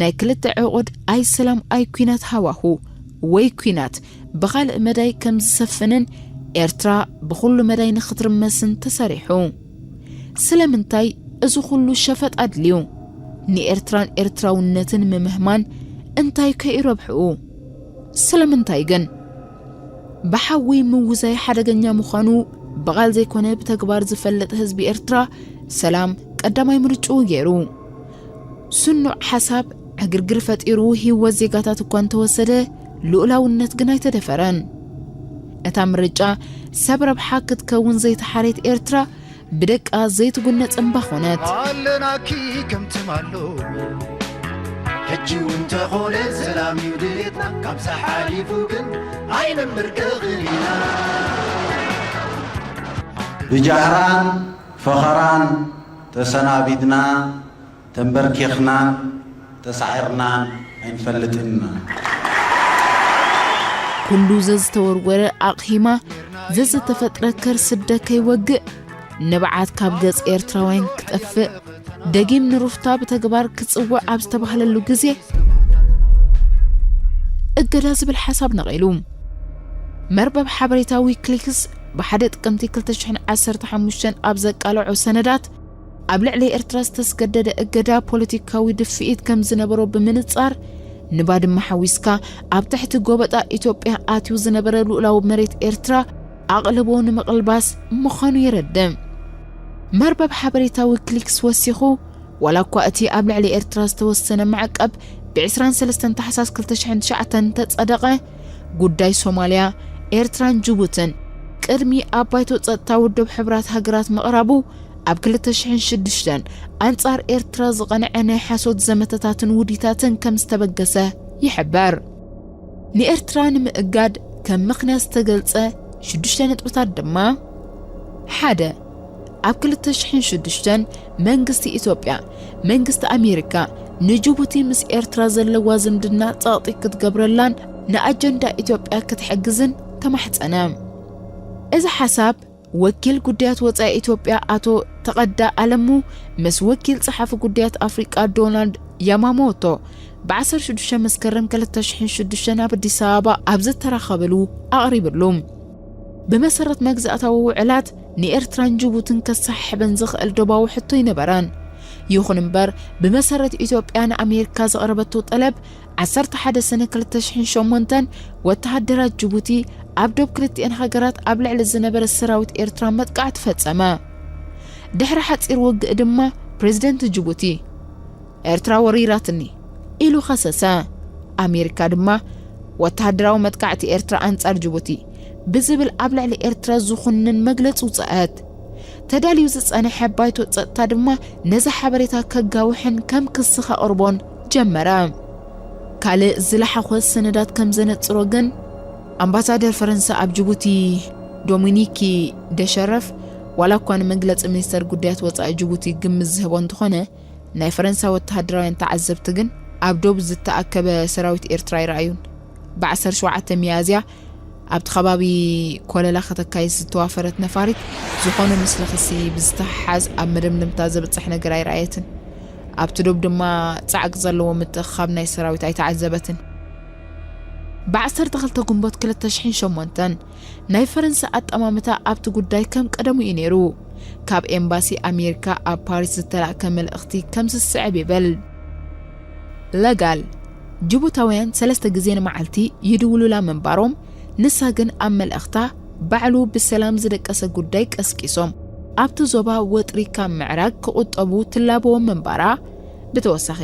ናይ ክልተ ዕቑድ ኣይ ሰላም ኣይ ኲናት ሃዋሁ ወይ ኲናት ብኻልእ መዳይ ከም ዝሰፍንን ኤርትራ ብኹሉ መዳይ ንኽትርመስን ተሰሪሑ። ስለምንታይ እዚ ኩሉ ሸፈጥ ኣድልዩ? ንኤርትራን ኤርትራውነትን ምምህማን እንታይ ከይረብሕኡ? ስለምንታይ ግን? ብሓዊ ምውዛይ ሓደገኛ ምዃኑ ብቓል ዘይኮነ ብተግባር ዝፈልጥ ህዝቢ ኤርትራ ሰላም ቀዳማይ ምርጭኡ ገይሩ። ስኑዕ ሓሳብ ዕግርግር ፈጢሩ ህይወት ዜጋታት እኳ እንተወሰደ ልኡላውነት ግን ኣይተደፈረን። እታ ምርጫ ሰብ ረብሓ ክትከውን ዘይተሓረየት ኤርትራ ብደቃ ዘይትጉነጽ እምባ ኾነት። ኣለናኪ ከምቲ ማሎ ሕጂ እውን ተኾነ ሰላም እዩ ድሌትና ካብዛ ሓሊፉ ግን ኣይንምርቅቕን ኢና። ብጃህራን ፈኸራን ተሰናቢትና ተንበርኪኽናን ተሳዒርናን ኣይንፈልጥን ኢና። ኩሉ ዘዝተወርወረ ኣቕሂማ ዘዝተፈጥረ ከርሲ ደከ ይወግእ ንብዓት ካብ ገጽ ኤርትራውያን ክጠፍእ ደጊም ንሩፍታ ብተግባር ክጽውዕ ኣብ ዝተባህለሉ ግዜ እገዳ ዝብል ሓሳብ ነቒሉ። መርበብ ሓበሬታ ዊክሊክስ ብሓደ ጥቅምቲ ክልተ ሽሕን ዓሰርተ ሓሙሽተን ኣብ ዘቃለዖ ሰነዳት ኣብ ልዕሊ ኤርትራ ዝተስገደደ እገዳ ፖለቲካዊ ድፍኢት ከም ዝነበሮ ብምንጻር ንባድመ ሓዊስካ ኣብ ትሕቲ ጎበጣ ኢትዮጵያ ኣትዩ ዝነበረ ልኡላዊ መሬት ኤርትራ ኣቕልቦ ንምቕልባስ ምዃኑ የረድእ። መርበብ ሓበሬታ ዊክሊክስ ወሲኹ ዋላ እኳ እቲ ኣብ ልዕሊ ኤርትራ ዝተወሰነ ማዕቀብ ብ ዕስራን ሰለስተን ታሕሳስ ክልተ ሽሕን ትሽዓተን እንተጸደቐ ጉዳይ ሶማልያ፣ ኤርትራን ጅቡትን ቅድሚ ኣብ ባይቶ ጸጥታ ውድብ ሕቡራት ሃገራት ምቕራቡ ኣብ ክልተ ሽሕን ሽዱሽተን ኣንጻር ኤርትራ ዝቐንዐ ናይ ሓሶት ዘመተታትን ውዲታትን ከም ዝተበገሰ ይሕበር። ንኤርትራ ንምእጋድ ከም ምኽንያት ዝተገልጸ ሽዱሽተ ነጥብታት ድማ ሓደ ኣብ ክልተ ሽሕን ሽዱሽተን መንግስቲ ኢትዮጵያ መንግስቲ ኣሜሪካ ንጅቡቲ ምስ ኤርትራ ዘለዋ ዝምድና ጸቕጢ ክትገብረላን ንኣጀንዳ ኢትዮጵያ ክትሕግዝን ተማሕጸነ። እዚ ሓሳብ ወኪል ጉዳያት ወጻኢ ኢትዮጵያ ኣቶ ተቐዳ ኣለሙ ምስ ወኪል ጸሓፊ ጉዳያት ኣፍሪቃ ዶናልድ ያማሞቶ ብ ዓሰርተ ሽዱሽተ መስከረም ክልተ ሽሕን ሽዱሽተን ኣብ ኣዲስ ኣበባ ኣብ ዝተራኸብሉ ኣቕሪብሉ። ብመሰረት መግዛእታዊ ውዕላት ንኤርትራን ጅቡትን ከሰሓሕበን ዝኽእል ዶባዊ ሕቶ ኣይነበረን። ይኹን እምበር ብመሰረት ኢትዮጵያ ንኣሜሪካ ዘቕረበቶ ጠለብ ዓሰርተ ሓደ ሰነ ክልተ ሽሕን ሸሞንተን ወተሃደራት ጅቡቲ ኣብ ዶብ ክልቲኤን ሃገራት ኣብ ልዕሊ ዝነበረ ሰራዊት ኤርትራ መጥቃዕቲ ፈጸመ። ድሕሪ ሓጺር ውግእ ድማ ፕሬዝደንት ጅቡቲ ኤርትራ ወሪራትኒ ኢሉ ከሰሰ። ኣሜሪካ ድማ ወተሃደራዊ መጥቃዕቲ ኤርትራ ኣንጻር ጅቡቲ ብዝብል ኣብ ልዕሊ ኤርትራ ዝኹንን መግለጺ ውጽኣት። ተዳልዩ ዝጸንሐ ባይቶ ጸጥታ ድማ ነዚ ሓበሬታ ከጋውሕን ከም ክሲ ከቕርቦን ጀመረ። ካልእ ዝለሓኾ ሰነዳት ከም ዘነጽሮ ግን ኣምባሳደር ፈረንሳ ኣብ ጅቡቲ ዶሚኒኪ ደሸረፍ ዋላ እኳ ንመግለጺ ሚኒስተር ጉዳያት ወጻኢ ጅቡቲ ግምት ዝህቦ እንተኾነ ናይ ፈረንሳ ወተሃደራውያን ተዓዘብቲ ግን ኣብ ዶብ ዝተኣከበ ሰራዊት ኤርትራ ኣይረኣዩን። ብ ዓሰርተ ሸውዓተ ሚያዝያ ኣብቲ ከባቢ ኮለላ ከተካይስ ዝተዋፈረት ነፋሪት ዝኾነ ምስለ ክሲ ብዝተሓሓዝ ኣብ መደምደምታ ዘብጽሕ ነገር ኣይረኣየትን። ኣብቲ ዶብ ድማ ጻዕቂ ዘለዎ ምትእኽኻብ ናይ ሰራዊት ኣይተዓዘበትን። ብ ዓሰርተ ክልተ ግንቦት ክልተ ሽሕን ሸሞንተን ናይ ፈረንሳ ኣጠማምታ ኣብቲ ጉዳይ ከም ቀደሙ እዩ ነይሩ። ካብ ኤምባሲ ኣሜሪካ ኣብ ፓሪስ ዝተላእከ መልእኽቲ ከም ዝስዕብ ይብል። ለጋል ጅቡታውያን ሰለስተ ግዜ ንመዓልቲ ይድውሉላ ምንባሮም፣ ንሳ ግን ኣብ መልእኽታ ባዕሉ ብሰላም ዝደቀሰ ጉዳይ ቀስቂሶም ኣብቲ ዞባ ወጥሪ ካብ ምዕራግ ክቑጠቡ ትላበዎም ምንባራ፣ ብተወሳኺ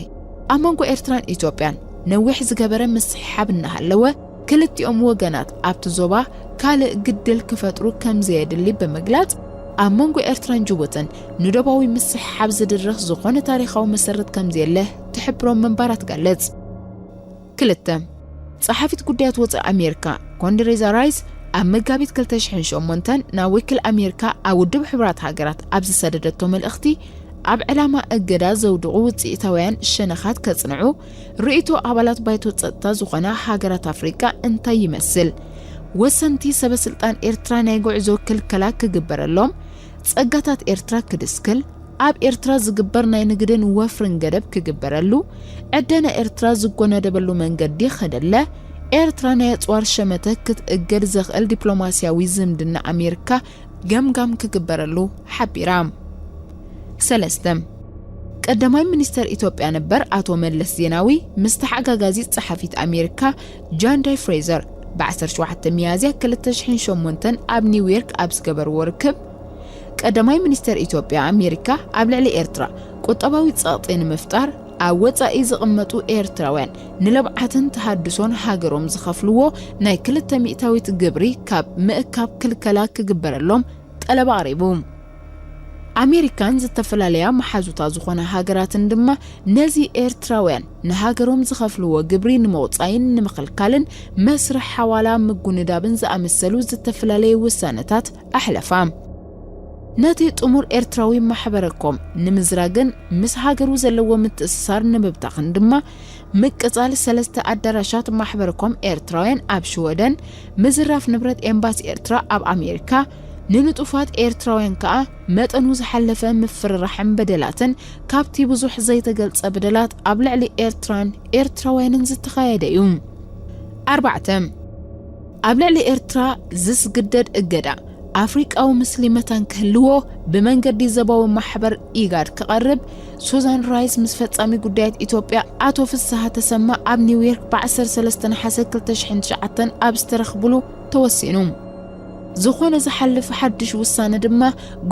ኣብ መንጎ ኤርትራን ኢትዮጵያን ነዊሕ ዝገበረ ምስሕሓብ እናሃለወ ክልቲኦም ወገናት ኣብቲ ዞባ ካልእ ግድል ክፈጥሩ ከም ዘየድሊ ብምግላጽ ኣብ መንጎ ኤርትራን ጅቡትን ንዶባዊ ምስሕሓብ ዝድርኽ ዝኾነ ታሪኻዊ መሰረት ከም ዘየለ ትሕብሮም ምንባራ ትገልጽ። ክልተ ጸሓፊት ጉዳያት ወጻኢ ኣሜሪካ ኮንዶሌዛ ራይስ ኣብ መጋቢት ክልተ ሽሕን ሸሞንተን ናብ ወኪል ኣሜሪካ ኣብ ውድብ ሕቡራት ሃገራት ኣብ ዝሰደደቶ መልእኽቲ ኣብ ዕላማ እገዳ ዘውድቑ ውፅኢታውያን ሸነኻት ከፅንዑ ርእይቶ ኣባላት ባይቶ ፀጥታ ዝኾና ሃገራት ኣፍሪቃ እንታይ ይመስል? ወሰንቲ ሰበስልጣን ኤርትራ ናይ ጉዕዞ ክልከላ ክግበረሎም፣ ጸጋታት ኤርትራ ክድስክል፣ ኣብ ኤርትራ ዝግበር ናይ ንግድን ወፍርን ገደብ ክግበረሉ፣ ዕደና ኤርትራ ዝጎነደበሉ መንገዲ ከደለ፣ ኤርትራ ናይ ኣጽዋር ሸመተ ክትእገድ ዘኽእል ዲፕሎማስያዊ ዝምድና ኣሜሪካ ገምጋም ክግበረሉ ሓቢራ። ሰለስተ፣ ቀዳማይ ሚኒስተር ኢትዮጵያ ነበር ኣቶ መለስ ዜናዊ ምስ ተሓጋጋዚት ጸሓፊት ኣሜሪካ ጃንዳይ ፍሬዘር ብ ዓሰርተ ሸውዓተ ሚያዝያ ክልተ ሽሕን ሸሞንተን ኣብ ኒውዮርክ ኣብ ዝገበርዎ ርክብ፣ ቀዳማይ ሚኒስተር ኢትዮጵያ ኣሜሪካ ኣብ ልዕሊ ኤርትራ ቁጠባዊ ጸቕጢ ንምፍጣር ኣብ ወጻኢ ዝቕመጡ ኤርትራውያን ንልምዓትን ተሃድሶን ሃገሮም ዝኸፍልዎ ናይ ክልተ ሚእታዊት ግብሪ ካብ ምእካብ ክልከላ ክግበረሎም ጠለብ ኣቕሪቡ። ኣሜሪካን ዝተፈላለያ መሓዙታ ዝኾና ሃገራትን ድማ ነዚ ኤርትራውያን ንሃገሮም ዝኸፍልዎ ግብሪ ንምቑጻይን ንምኽልካልን መስርሕ ሓዋላ ምጉንዳብን ዝኣመሰሉ ዝተፈላለየ ውሳነታት ኣሕለፋ። ነቲ ጥሙር ኤርትራዊ ማሕበረኮም ንምዝራግን ምስ ሃገሩ ዘለዎ ምትእስሳር ንምብታኽን ድማ ምቅጻል ሰለስተ ኣዳራሻት ማሕበረኮም ኤርትራውያን ኣብ ሽወደን፣ ምዝራፍ ንብረት ኤምባሲ ኤርትራ ኣብ ኣሜሪካ፣ ንንጡፋት ኤርትራውያን ከኣ መጠኑ ዝሓለፈ ምፍርራሕን በደላትን ካብቲ ብዙሕ ዘይተገልጸ በደላት ኣብ ልዕሊ ኤርትራን ኤርትራውያንን ዝተኻየደ እዩ። ኣርባዕተ፣ ኣብ ልዕሊ ኤርትራ ዝስግደድ እገዳ ኣፍሪቃዊ ምስሊ መታን ክህልዎ ብመንገዲ ዞባዊ ማሕበር ኢጋድ ክቐርብ ሱዛን ራይስ ምስ ፈጻሚ ጉዳያት ኢትዮጵያ ኣቶ ፍስሃ ተሰማ ኣብ ኒውዮርክ ብ ዓሰርተ ሰለስተ ነሓሰ ክልተ ሽሕን ትሽዓተን ኣብ ዝተረኽብሉ ተወሲኑ። ዝኾነ ዝሓልፍ ሓድሽ ውሳነ ድማ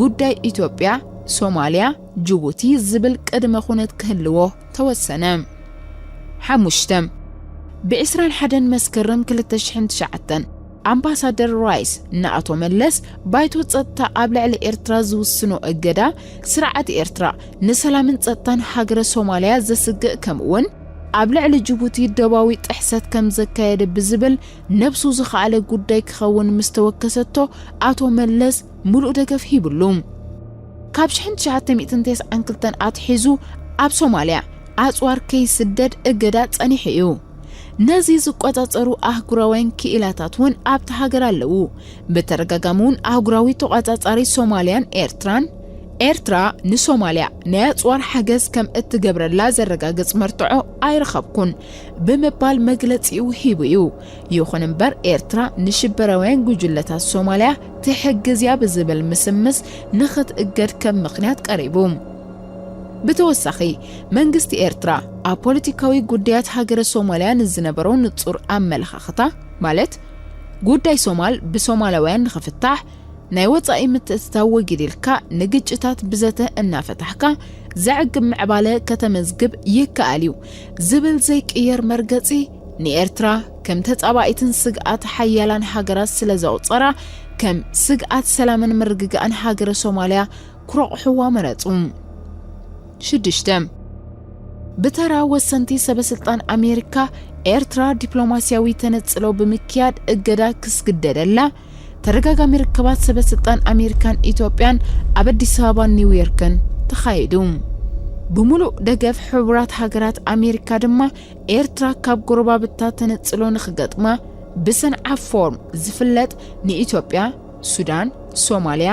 ጉዳይ ኢትዮጵያ፣ ሶማልያ፣ ጅቡቲ ዝብል ቅድመ ኩነት ክህልዎ ተወሰነ። ሓሙሽተ፣ ብ ዕስራን ሓደን መስከረም ክልተ ሽሕን ትሽዓተን ኣምባሳደር ራይስ ንኣቶ መለስ ባይቶ ጸጥታ ኣብ ልዕሊ ኤርትራ ዝውስኖ እገዳ ስርዓት ኤርትራ ንሰላምን ጸጥታን ሃገረ ሶማልያ ዘስግእ ከምኡውን ኣብ ልዕሊ ጅቡቲ ደባዊ ጥሕሰት ከም ዘካየደ ብዝብል ነብሱ ዝኸኣለ ጉዳይ ክኸውን ምስ ተወከሰቶ ኣቶ መለስ ሙሉእ ደገፍ ሂብሉ። ካብ ሽሕን ትሽዓተ ሚእትን ተስዓን ክልተን ኣትሒዙ ኣብ ሶማልያ ኣጽዋር ከይስደድ እገዳ ጸኒሑ እዩ። ነዚ ዝቆጻጸሩ ኣህጉራውያን ክኢላታት እውን ኣብቲ ሃገር ኣለዉ። ብተደጋጋሚ እውን ኣህጉራዊ ተቆጻጻሪ ሶማልያን ኤርትራን፣ ኤርትራ ንሶማልያ ናይ ኣጽዋር ሓገዝ ከም እትገብረላ ዘረጋግጽ መርትዖ ኣይረኸብኩን ብምባል መግለጺኡ ሂቡ እዩ። ይኹን እምበር ኤርትራ ንሽበራውያን ጉጅለታት ሶማልያ ትሕግዝ እያ ብዝብል ምስምስ ንኽትእገድ ከም ምኽንያት ቀሪቡ። ብተወሳኺ መንግስቲ ኤርትራ ኣብ ፖለቲካዊ ጉዳያት ሃገረ ሶማልያ ንዝነበሮ ንጹር ኣመለኻኽታ፣ ማለት ጉዳይ ሶማል ብሶማላውያን ንኽፍታሕ፣ ናይ ወጻኢ ምትእትታው ወጊድ ኢልካ ንግጭታት ብዘተ እናፈታሕካ ዘዕግብ ምዕባለ ከተመዝግብ ይከኣል እዩ ዝብል ዘይቅየር መርገጺ ንኤርትራ ከም ተጻባኢትን ስግኣት ሓያላን ሃገራት ስለ ዘቑጸራ ከም ስግኣት ሰላምን ምርግጋእን ሃገረ ሶማልያ ክረቑሕዋ መረጹ። ሽዱሽተ፣ ብተራ ወሰንቲ ሰበስልጣን ኣሜሪካ ኤርትራ ዲፕሎማስያዊ ተነጽሎ ብምክያድ እገዳ ክስግደደላ ተደጋጋሚ ርክባት ሰበስልጣን ኣሜሪካን ኢትዮጵያን ኣብ ኣዲስ ኣበባን ኒውዮርክን ተኻይዱ። ብምሉእ ደገፍ ሕቡራት ሃገራት ኣሜሪካ ድማ ኤርትራ ካብ ጎረባብታ ተነጽሎ ንኽገጥማ ብሰንዓ ፎርም ዝፍለጥ ንኢትዮጵያ፣ ሱዳን፣ ሶማልያ፣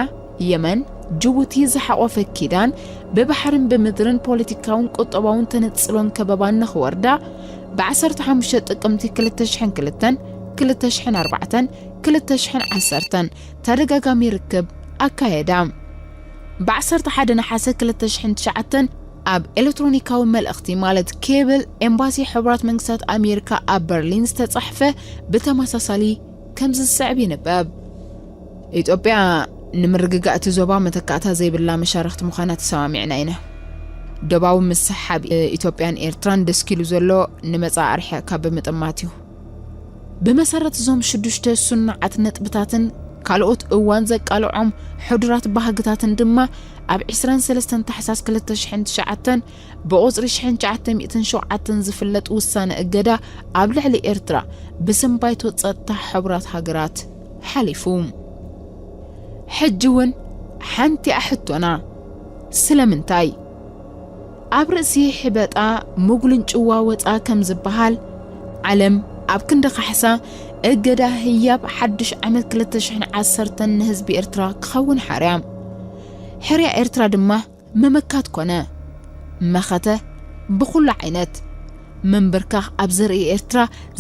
የመን፣ ጅቡቲ ዝሓቖፈ ኪዳን ብባሕርን ብምድርን ፖለቲካውን ቁጠባውን ተነጽሎን ከበባን ንኽወርዳ ብ ዓሰርተ ሓሙሽተ ጥቅምቲ ክልተ ሽሕን ክልተን፣ ክልተ ሽሕን ኣርባዕተን፣ ክልተ ሽሕን ዓሰርተን ተደጋጋሚ ርክብ ኣካየዳ። ብ ዓሰርተ ሓደ ነሓሰ ክልተ ሽሕን ትሽዓተን ኣብ ኤሌክትሮኒካዊ መልእኽቲ ማለት ኬብል ኤምባሲ ሕቡራት መንግስታት ኣሜሪካ ኣብ በርሊን ዝተጻሕፈ ብተመሳሳሊ ከምዚ ዝስዕብ ይንበብ። ኢትዮጵያ ንምርግጋእ እቲ ዞባ መተካእታ ዘይብላ መሻርኽቲ ምዃና ተሰማሚዕና ኢና። ዶባዊ ምስሕሓብ ኢትዮጵያን ኤርትራን ደስኪሉ ዘሎ ንመጻኢ ኣርሒቕካ ብምጥማት እዩ። ብመሰረት እዞም ሽዱሽተ ስኑዓት ነጥብታትን ካልኦት እዋን ዘቃልዖም ሕዱራት ባህግታትን ድማ ኣብ ዕስራን ሰለስተን ታሕሳስ ክልተ ሽሕን ትሽዓተን ብቑጽሪ ሽሕን ትሽዓተ ሚእትን ሸውዓተን ዝፍለጥ ውሳነ እገዳ ኣብ ልዕሊ ኤርትራ ብስም ባይቶ ጸጥታ ሕቡራት ሃገራት ሓሊፉ። ሕጂ እውን ሓንቲኣ ሕቶና፣ ስለምንታይ ኣብ ርእሲ ሕበጣ ምጉልንጭዋ ወፃ ከም ዝበሃል፣ ዓለም ኣብ ክንዲ ካሕሳ እገዳ ህያብ ሓድሽ ዓመት ክልተ ሽሕን ዓሰርተን ንህዝቢ ኤርትራ ክኸውን ሓርያ። ሕርያ ኤርትራ ድማ መመካት ኮነ። መኸተ ብኹሉ ዓይነት ምንብርካኽ ኣብ ዘርኢ ኤርትራ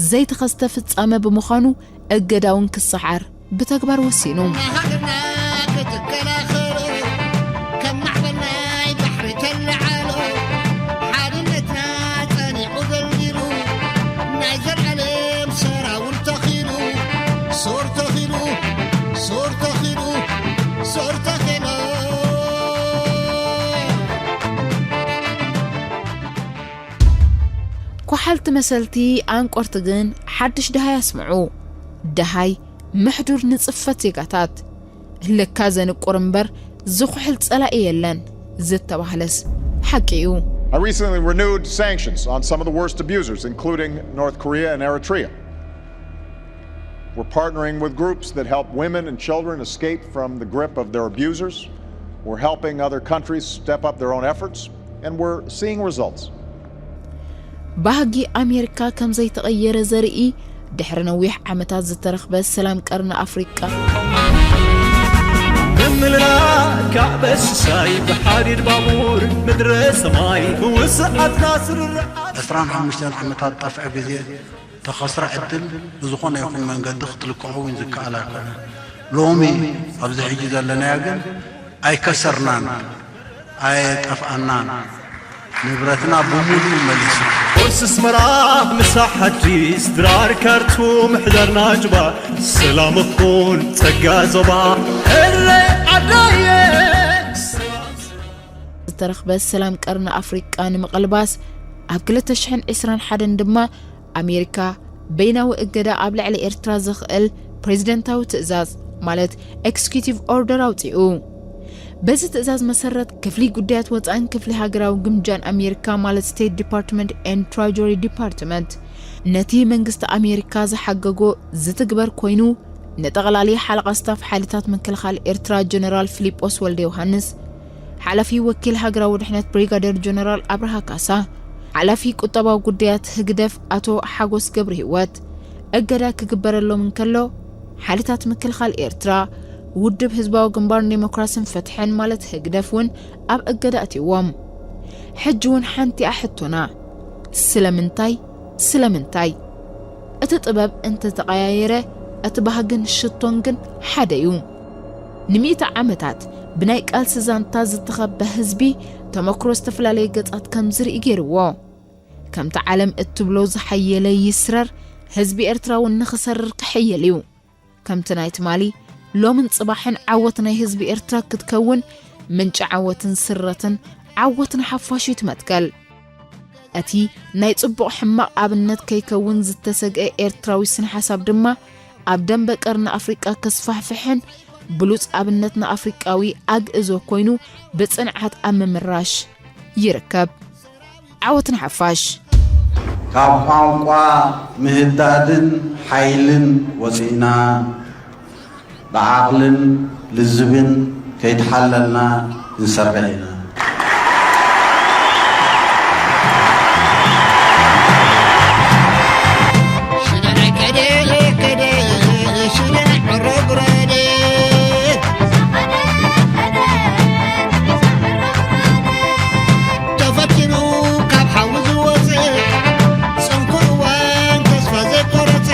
ዘይተኸስተ ፍጻመ ብምዃኑ እገዳውን ክሰዓር ብተግባር ወሲኑ። ንሃገርና ክትከላኸሎ፣ ከም ማዕበል ናይ ባሕሪ ተለዓሎ፣ ሓድነትና ጸኒዑ ደልዲሉ፣ ናይ ዘልኣለም ሰራውር ተኺሉ፣ ሱር ተኺሉ፣ ሱር ተኺሉ፣ ሱር ተኺሉ። ኮሓልቲ መሰልቲ ኣንቆርቲ ግን ሓድሽ ደሃይ ኣስምዑ። ደሃይ ምሕዱር ንጽፈት ዜጋታት። ልካ ዘንቁር እምበር ዝኹሕል ጸላኢ የለን ዝተባህለስ ሓቂ እዩ። I recently renewed sanctions on some of the worst abusers, including North Korea and Eritrea. We're partnering with groups that help women and children escape from the grip of their abusers. We're helping other countries step up their own efforts, and we're seeing results. ባህጊ ኣሜሪካ ከም ዘይተቐየረ ዘርኢ ድሕሪ ነዊሕ ዓመታት ዝተረኽበ ሰላም ቀርኒ ኣፍሪቃ። ብምልላእ ካዕበ ሽሻይ ብሓዲድ ባቡር ምድረ ሰማይ ምውስዓትና ስርርዓት። ዕስራን ሓሙሽተን ዓመታት ጠፍዐ ግዜ፣ ተኸስረ ዕድል ብዝኾነ ይኹን መንገዲ ክትልክዖ እውን ዝከኣል ኣይኮነን። ሎሚ ኣብዚ ሕጂ ዘለናዮ ግን ኣይከሰርናን፣ ኣይጠፍኣናን። ንብረትና ብምሉኡ መሊሱ። ቁርሲ ኣስመራ፣ ምሳሕ ኣዲስ፣ ድራር ካርቱም፣ ሕዳርና ጁባ፣ ሰላም እኹል ጸጋ ዞባ። ኤረይ ዓደየ። ዝተረኽበ ሰላም ቀርኒ ኣፍሪቃ ንምቕልባስ፣ ኣብ ክልተ ሽሕን ዕስራን ሓደን ድማ ኣሜሪካ በይናዊ እገዳ ኣብ ልዕሊ ኤርትራ ዘኽእል ፕሬዚደንታዊ ትእዛዝ፣ ማለት ኤክስኪዩቲቭ ኦርደር ኣውጺኡ። በዚ ትእዛዝ መሰረት፣ ክፍሊ ጉዳያት ወጻእን ክፍሊ ሃገራዊ ግምጃን ኣሜሪካ፣ ማለት ስቴት ዲፓርትመንት ኤንድ ትራጀሪ ዲፓርትመንት፣ ነቲ መንግስቲ ኣሜሪካ ዝሓገጎ ዝትግበር ኮይኑ፣ ንጠቕላሊ ሓለቓ ስታፍ ሓይልታት ምክልኻል ኤርትራ ጀነራል ፊሊጶስ ወልደ ዮሃንስ፣ ሓላፊ ወኪል ሃገራዊ ድሕነት ብሪጋደር ጀነራል ኣብርሃ ካሳ፣ ሓላፊ ቁጠባዊ ጉዳያት ህግደፍ ኣቶ ሓጎስ ገብረሂወት፣ እገዳ ክግበረሎም እንከሎ፣ ሓይልታት ምክልኻል ኤርትራ፣ ውድብ ህዝባዊ ግንባር ንዴሞክራስን ፍትሕን፣ ማለት ህግደፍ እውን ኣብ እገዳ ኣትይዎም። ሕጂ እውን ሓንቲኣ ሕቶና፣ ስለምንታይ? ስለምንታይ? እቲ ጥበብ እንተተቐያየረ፣ እቲ ባህግን ሽቶን ግን ሓደ እዩ። ንሚእቲ ዓመታት ብናይ ቃልሲ ዛንታ ዝተኸበ ህዝቢ፣ ተመክሮ ዝተፈላለየ ገጻት ከም ዝርኢ ገይርዎ። ከምቲ ዓለም እትብሎ ዝሓየለ ይስረር፣ ህዝቢ ኤርትራ እውን ንኽሰርር ክሕየል እዩ። ከምቲ ናይ ትማሊ፣ ሎምን ጽባሕን ዓወት ናይ ህዝቢ ኤርትራ ክትከውን፣ ምንጪ ዓወትን ስረትን ዓወት ንሓፋሽ እዩ ትመትከል። እቲ ናይ ጽቡቕ ሕማቕ ኣብነት ከይከውን ዝተሰግአ ኤርትራዊ ስነ ሓሳብ ድማ፣ ኣብ ደንበ ቀርኒ ኣፍሪቃ ከስፋሕፍሕን ብሉጽ ኣብነት ንኣፍሪቃዊ ኣግእዞ ኮይኑ ብጽንዓት ኣብ ምምራሽ ይርከብ። ዓወት ንሓፋሽ! ካብ ቋንቋ ምህዳድን ሓይልን ወጺእና፣ ብዓቕልን ልዝብን ከይተሓለልና ክንሰርሕ ኢና። ሽደን ከደ ከደ ሽደን ዕረጉረደ ተፈቲኑ ካብ ሓዊ ዝወፅእ፣ ጽንኩር እዋን ተስፋ ዘይቆረጸ፣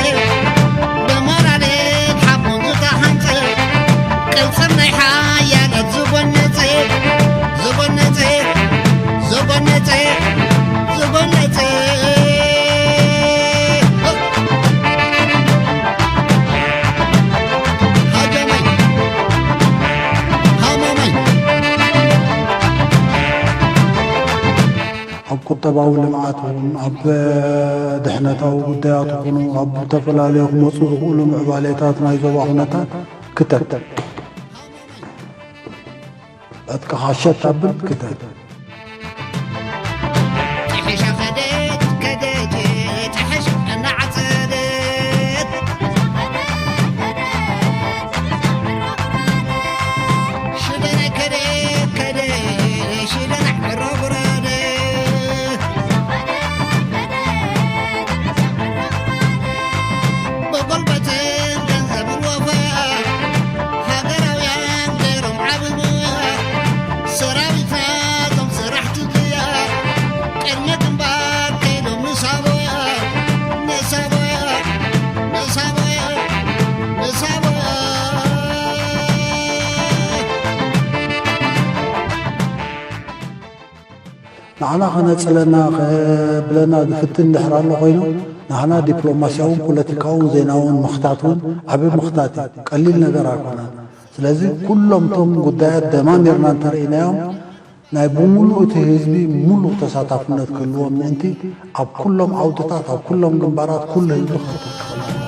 ብሞራልን ሓቦን ዝተሃንጸ፣ ቅልጽም ናይ ሓያላት ዝጎነጸ፣ ዝጎነጸ፣ ዝጎነጸ፣ ዝጎነጸ። ሃጀመይ፣ ሃመመይ። ኣብ ቁጠባዊ ልምዓት እውን፣ ኣብ ድሕነታዊ ጉዳያት ይኹኑ፣ ኣብ ዝተፈላለዩ ክመፁ ዝኽእሉ ምዕባሌታት ናይ ዞባ ኩነታት ክተት። ዕጥቅኻ ሸት ኣብል ክተት። ጥሒሻ ከደት፣ ከደት፣ ጥሕሽ እናዓጸደት። ሽደነ ከደ፣ ከደ፣ ሽደነ ዕረጉረደ። ንዓና ከነጽለና ከብለና ዝፍትን ድሕር ኣሎ ኮይኑ፣ ንዓና ዲፕሎማስያውን ፖለቲካውን ዜናውን ምኽታት እውን ዓቢ ምኽታት እዩ። ቀሊል ነገር ኣይኮነን። ስለዚ ኩሎም እቶም ጉዳያት ደማሚርና እንተርኢናዮም ናይ ብምሉእ እቲ ህዝቢ ምሉእ ተሳታፍነት ክህልዎም ምእንቲ ኣብ ኩሎም ዓውድታት ኣብ ኩሎም ግንባራት ኩሉ ህዝቢ ክኽተል ክኽእል